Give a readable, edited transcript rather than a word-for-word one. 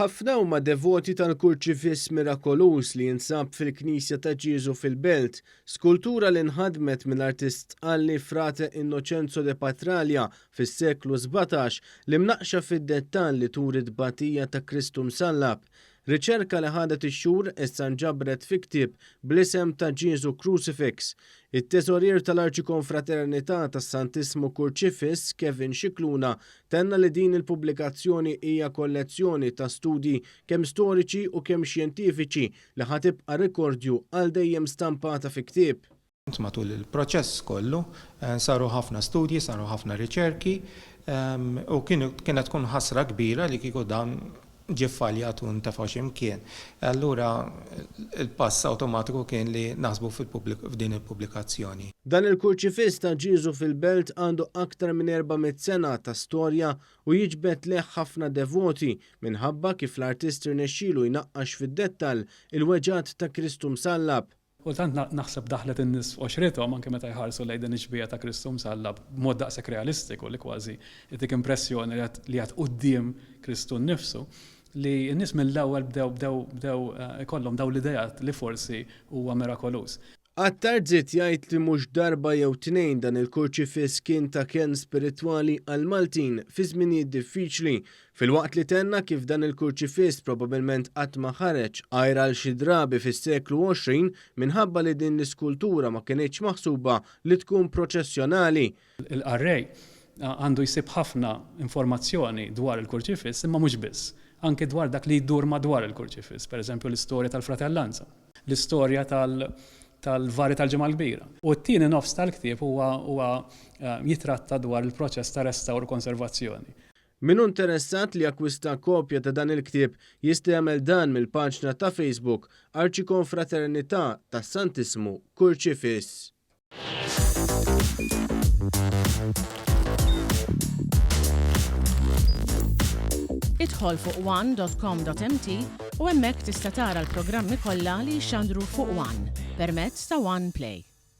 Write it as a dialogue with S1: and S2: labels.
S1: Ħafna huma devoti tal-Kurċifiss mirakoluż li jinsab fil-Knisja ta' Ġieżu fil-Belt, skultura li nħadmet mill-artist Sqalli Frate Innocenzo de Patralia fis-seklu 17 li mnaqqxa fid-dettall li turi t-tbatija ta' Kristu msallab. Riċerka li ħadet ix-xhur issa nġabret fi ktieb bl-isem ta' Ġieżu Crucifix. It-Teżorier tal-Arċikonfraternità tas-Santissmu Kurċifiss, Kevin Scicluna, tenna li din il-pubblikazzjoni hija kollezzjoni ta' studji kemm storiċi u kemm xjentifiċi li ħa tibqa' rikordju għal dejjem stampata fi ktieb.
S2: Matul il-proċess kollu saru ħafna studji, saru ħafna riċerki u kienet tkun ħasra kbira li kieku dan ġie ffaljat u ntefa' xi mkien. Allura l-pass awtomatiku kien li naħsbu f'din il-pubblikazzjoni.
S1: Dan il-kurċifiss ta' Ġieżu fil-Belt għandu aktar minn 400 sena ta' storja u jiġbed lejh ħafna devoti minħabba kif l-artist irnexxielu jnaqqax fid-dettall il-weġgħat ta' Kristu msallab.
S3: Kultant naħseb daħlet in-nies f'qoxrithom anke meta jħarsu lejn din ix-xbieha ta' Kristu msallab b'mod daqshekk realistiku li kważi jtik impressjoni li qiegħed quddiem Kristu nnifsu, li n-nies mill-ewwel bdew bdew bdew ikollhom dawn l-ideat li forsi huwa mirakoluż.
S1: Attard żied jgħid li mhux darba jew tnejn dan il-kurċifiss kien ta' kenn spiritwali għall-Maltin fi żminijiet diffiċli Filwaqt li tenna kif dan il-kurċifiss probabilment qatt ma ħareġ għajr għal xi drabi fis-seklu 20 minħabba li din l-iskultura ma kinitx maħsuba li tkun proċessjonali.
S3: Il-qarrej għandu jsib ħafna informazzjoni dwar il-kurċifiss imma mhux biss, anki dwar dak li jdur madwar il-kurċifiss, pereżempju l-istorja tal-fratellanza, l-istorja tal-vari tal-Ġimgħa l-Kbira. U t-tieni nofs tal-ktieb huwa jitratta dwar il-proċess ta' restawr u konservazzjoni.
S1: Min hu interessat li jakkwista kopja ta' dan il-ktieb jista' jagħmel dan mill-paġna ta' Facebook Arċikonfraternità tas-Santissmu Kurċifiss.
S4: Idħol fuq one dot com dot mt u hemmhekk tista' tara l-programmi kollha li jixxandru fuq one permezz ta' One Play.